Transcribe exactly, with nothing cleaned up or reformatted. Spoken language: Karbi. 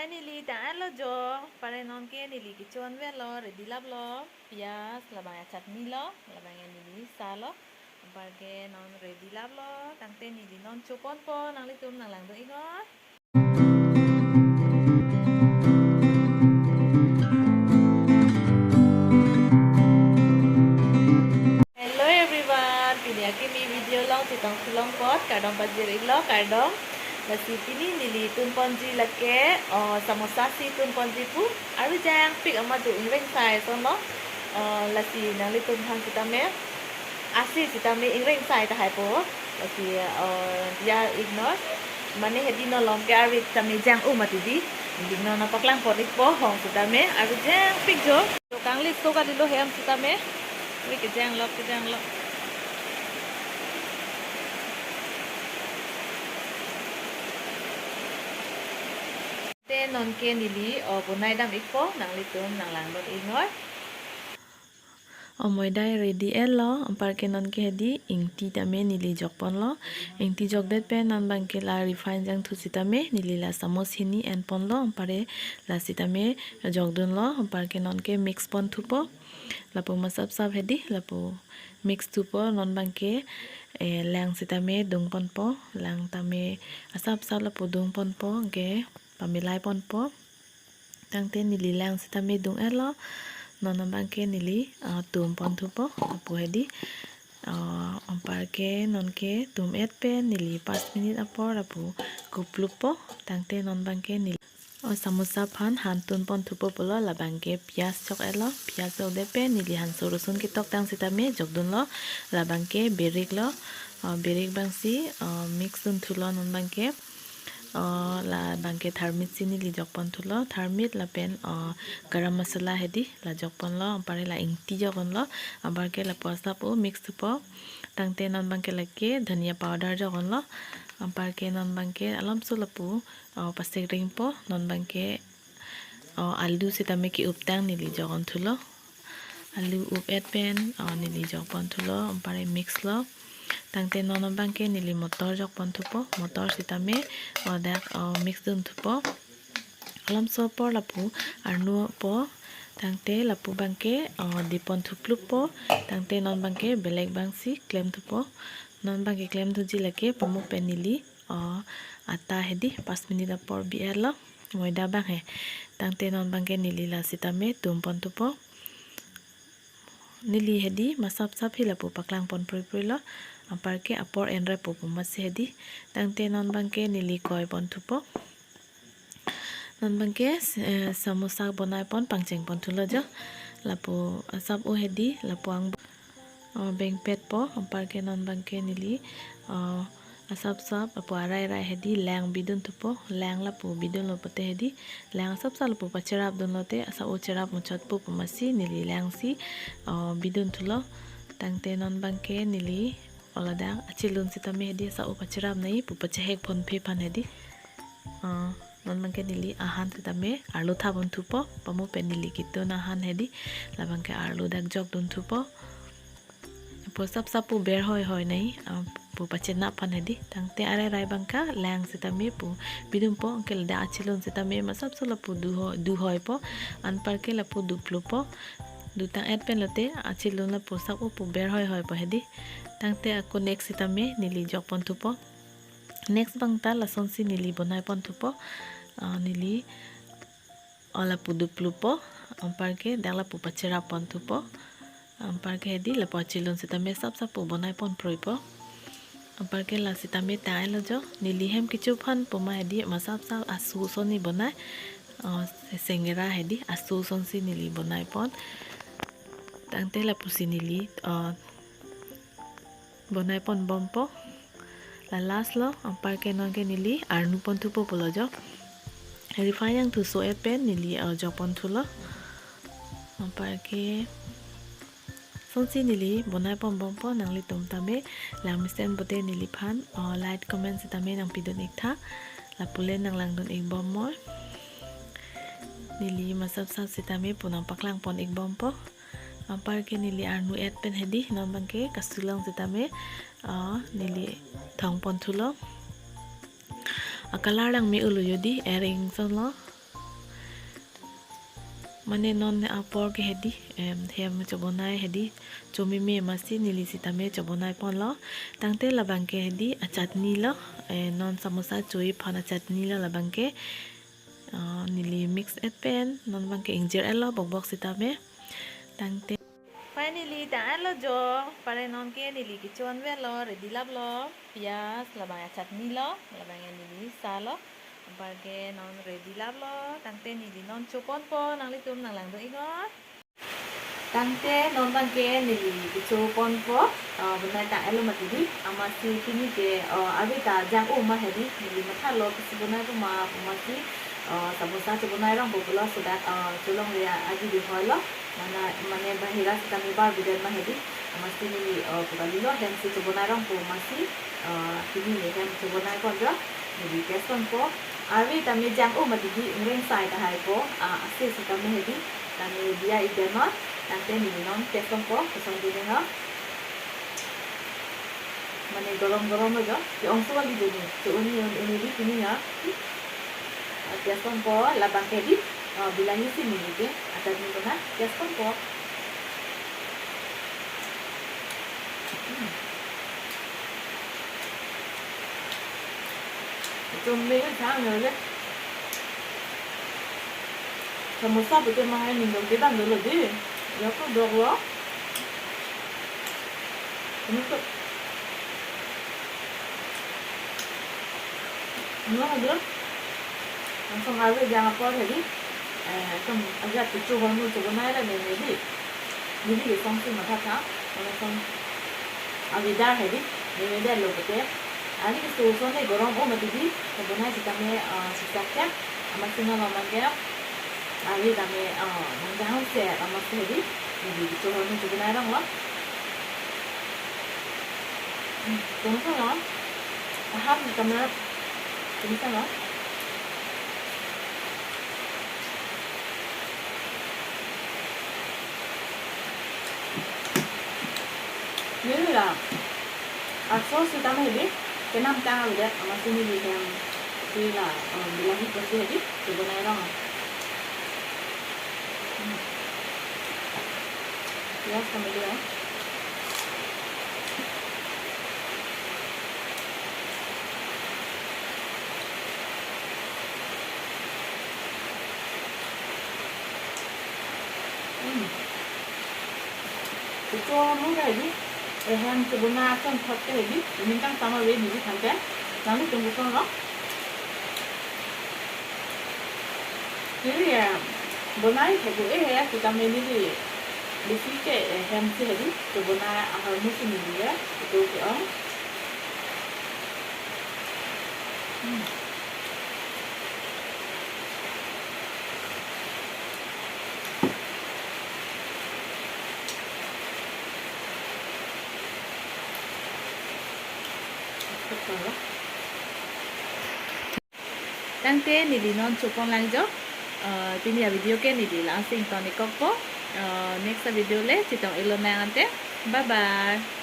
Neli tang-etlo jo, anpar nonke neli kecho-an avelo, ready laplo, piyaj, labang ya chutney lo, labang ya neli sa lo, anparke non ready laplo, tangte neli non choponpo, nanglitum nanglangdun iknon. Hello everyone, pini akimi video along chetong thulong apot kardom pajir iklo, kardom. Lasi pini neli tunponji lake, oh, samosa si tunponji pu, arjangpik amat do, ingrengsai ason lo. Oh, lasi nanglitum aphan sitame, asi sitame ingrengsai tahai po. Lasi, oh, ya iknon. Mane hedi nolom ke arve sitame jang-u mati di. Neli non nangpaklangpon ikpo, hong sitame arjangpik jo. Dokang le so kalilo hem sitame. Ui, kejang lo, kejang lo. Te nonke neli, oh, bonai dam ikpo, nanglitum nanglangdun iknon. Oh, moida ready etlo, anparke nonke hedi ingti tame neli jokponlo. Ingti jokdet pen non abangke la refine jangthu sitame neli la samosh hini enponlo, anpare la sitame jokdunlo, anparke nonke mix ponthupo. Lapu masap sap hedi, lapu mix thupo, non abangke, eh, lang sitame dungponpo, lang tame asap sap lapu dungponpo, anke pamelaiponpo. Tangte neli lang sitame dung-etlo, non abangke neli, ah, tumponthupo, lapu hedi, ah, anparke nonke tum-et pen neli pas minit apor lapu kupluppo, tangte non abangke neli, oh, samosa aphan han tunponthupo pulo, labangke piyaj chok-etlo, piyaj chokdet pen neli hanso rosun ketoktang sitame jokdunlo, labangke birik lo, ah, birik abangsi, ah, mix dunthulo non abangke. Oh, labangke tharmit si neli jokponthulo, tharmit lapen, oh, garam masala hedi la jokponlo, anpare la ingti jokponlo, anparke lapu asap-o mix thupo, tangte non abangke lake dhania powder jokponlo, anparke non abangke alamso lapu, oh, pasek ringpo, non abangke, oh, alu sitame ke-uptang neli jokonthulo. Alu up-et pen, oh, neli jokponthulo, anpare mix lo. Tangte non abangke neli motor jokponthupo, motor sitame, oh, dak, oh, mix dunthupo. Alamso apor lapu arnupo, tangte lapu abangke, oh, diponthupluppo, tangte non abangke belek abangsi klemthupo. Non abangke klemthuji lake pamu pen neli, oh, ata hedi pas minit apor bi-etlo, moida abang he. Tangte non abangke neli la sitame tumponthupo. Neli hedi masap sap hi lapu paklangpon prui prui lo. Anparke apor enrepo pu amatsi hedi. Tangte non abangke neli koiponthupo. Non abangke, eh, samosa bonaipon pangchengponthulo jo. Lapu asap-o hedi, lapu ang, oh, bengpetpo, anparke non abangke neli, oh, asap sap, lapu arai arai hedi lang bidunthupo, lang lapu bidunlo pote hedi, lang asap sap lapu pacherapdunlote, asap-o cherap muchotpo pu amatsi, neli lang si, oh, bidunthulo, tangte non abangke neli, oh, ladak achilun sitame hedi asap-o pacherapnoi pu pachehekponpe aphan hedi. Ah, non abangke neli ahan sitame arlo thaponthupo, pamu pen neli ketun ahan hedi, labangke arlo dak jokdunthupo. Lapu asap sap pu ber hoi hoi noi, ah, pu pachenap aphan hedi. Tangte arai arai abangke lang sitame pu bidunpo, anke ladak achilun sitame masap sap lapu du ho-, du hoipo, anparke lapu duplupo. Dutang-et pen lote achilun lapu asap-o pu ber hoi hoipo hedi. Tangte ako next sitame neli jokponthupo. Next abangta lasonsi neli bonaiponthupo. Ah, neli, oh, lapu duplupo, anparke dak lapu pacherapponthupo. Anparke hedi lapu achilun sitame asap sap pu bonaipon pruipo. Anparke la sitame tang-etlo jo. Neli hem kecho aphan pu ma hedi masap sap asu asonsi bonai. Oh, se-, sengera hedi asu asonsi neli bonaipon. Tangte lapusi neli, oh, bonaiponbompo. La last lo, anparke nonke neli arnuponthupo pulo jo. Refine jangthu so-et pen neli, uh, jokponthulo. Anparke lasonsi neli bonaiponbompo, nanglitum tame lang mesen pote neliphan, uh, like, comment sitame nangpidun iktha. Lapu le nanglangdun ikbom moi. Neli masap sap sitame pu nangpaklangpon ikbompo. Anparke neli arnu-et pen hedi, non abangke kasulong sitame, ah, neli thongponthulo. Ah, color lang me-olo jodi, ering sonlo. Mane non apor ke hedi, em, hem chobonai hedi, chomeme amatsi neli sitame chobonai ponlo. Tangte labang ke hedi, achutney lo, eh, non samosa cho-i aphan achutney lo labang ke. Ah, neli mix et pen, non abang ke ingjir etlo bokbok sitame. Tangte. Finally, tang etlo jo, pare non ke neli kecho-an avelo, ready laplo, piyaj, labang achutney lo, labang ke neli sa lo, anparke non ready laplo, tangte neli non choponpo, nanglitum nang langdun iknon. Tangte non abang ke neli kechoponpo, ah, bonai tang etlo mati di, amatsi pini ke, ah, arve ta jang-o ma hedi, neli mathalo, pisi bonai po ma, amatsi, ah, samosa chobonai rong po pulo, so that, ah, cholongri agi di hoilo, mana, mane bahira sitame bar bidan ma hedi, amatsi neli, ah, pukalilo, hem si chobonai rong po amatsi, ah, pini neli hem chobonai ponjo, neli test ponpo, arve tame jang-o mati di, ingrengsai tahai po, ah, ase sitame hedi, tame diya ikdam non, tangte neli non test ponpo, kosonsi deng ho. Mane gorom gorom lo jo, ke-ongso kali jo ni, ke-un-e un-e di pini ya. Ah, test ponpo, labang ke di, ah, bilahi si neli ke, achutney kona, test ponpo. Hmm. Chomeme thang nang le. Samosa pute mahai ning dong kedam dolo di. Ya ko dok lo. Ini ko. Ano dolo. Langsung arve jang apor hedi. Eh, tum ajat kecho hormu chobonai la meme di. Neli ke song si matha tha. Langsung avidar hedi. Meme detlo pute. Ani keso son le gorom-o mati di. Chobonai sitame, ah, siksak ke. Amatsi non abang ke. Arve tame, ah, nang jang se amatsi hedi. Neli kecho hormu chobonai rong lo. Hmm, tungkol lo. Aham camera. Tungkol lo. Neli la. Aso sitame hedi. Kenam tang avedet amatsi neli hem. Neli la, um, bilahi pusi hedi. Chobonai rong. Hmm. Piyaj kami dia. Hmm. Kecho hormu ke hedi. Eh, hem chobonai ason thot ke hedi. Ningkan sama ve neli tangte. Nanglitum koson lo. Neli, eh, bonai thekpo-e he, sitame neli besi ke, eh, hem si hedi, chobonai ahormu si neli ke, itu ke-ong. Hmm. Tangte neli non chopon lang jo. Eh, pini avideo ke neli la-an si ingtonik kokpo. Eh, next avideo le chetong iklo nang ante. Bye bye.